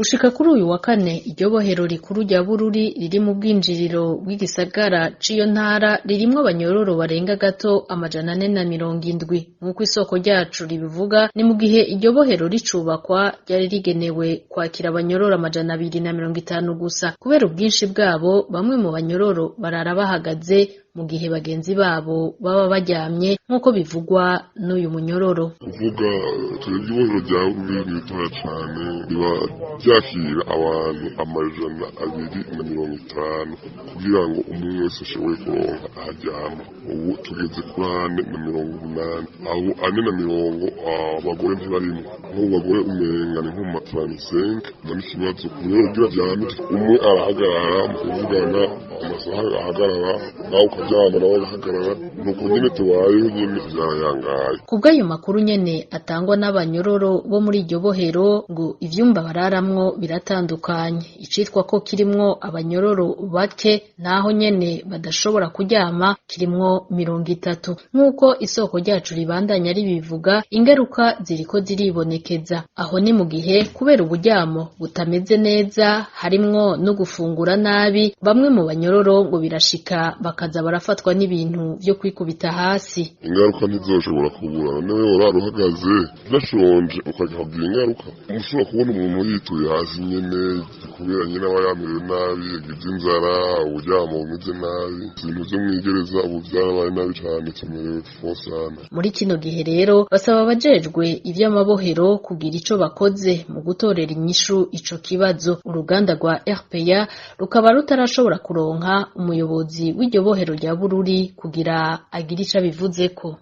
Gushika kuri uyu wa kane, iryo bohero rikuru rya Bururi riri mu bwinjiriro bw'igisagara c'iyo ntara ririmwo abanyororo barenga gato 470, nk'uko isoko ryacu ribivuga. Ni mu gihe iryo bohero ricubakwa ryari rigenewe kwakira abanyororo 250 gusa. Kubera ubwinshi bwabo, bamwe mu banyororo barara bahagaze mu gihe bagenzi babo baba baryamye, nk'uko bivugwa n'uyu munyororo. Kuvuga twebwe, ibohero rya Bururi ni ritoya cane, riba ryakira abantu 250 kugira ngo umwe wese ashobore kuronka aharyama. Ubu tugeze kuri 480. Abo 440, abagore ntibarimwo. Nk'ubu bagore umenga ni nko mu ma 35. N'ikibazo rero, kugira aryame umwe arahagarara mu kuvugana amasaha, ahagarara, nawe ukaryama, nawe agahagarara. Nuko nyene tubayeho nyene, vyarayangaye. Kubw'ayo makuru nyene atangwa n'abanyororo bo muri iryo bohero, ngo ivyumba bararamwo biratandukanye. Icitwa ko kirimwo abanyororo bake, naho nyene badashobora kuryama, kirimwo 30, nk'uko isoko ryacu ribandanya ribivuga. Ingaruka ziriko ziribonekeza. Aho ni mu gihe kubera uburyamo butameze neza, harimwo no gufungura nabi, bamwe mu banyororo ngo birashika bakaza barafatwa n'ibintu vyo kwikubita hasi. Ingaruka ntizoshobora kubura. None urara uhagaze unashonje, ukaja kugira ingaruka. Ushobora kubona umuntu yituye hasi nyene kubera nyene aba yamerewe nabi, yagize inzara, uburyamo bumeze nabi. Ibintu vyo mw'igereza ubu vyarabaye nabi cane, tumerewe fo sana. Muri kino gihe rero basaba abajejwe ivy'amabohero kugira ico bakoze mu gutorera inyishu ico kibazo. Uruganda rwa RPA rukaba rutarashobora kuronka umuyobozi w'iryo bohero rya Bururi kugira agire ico abivuzeko.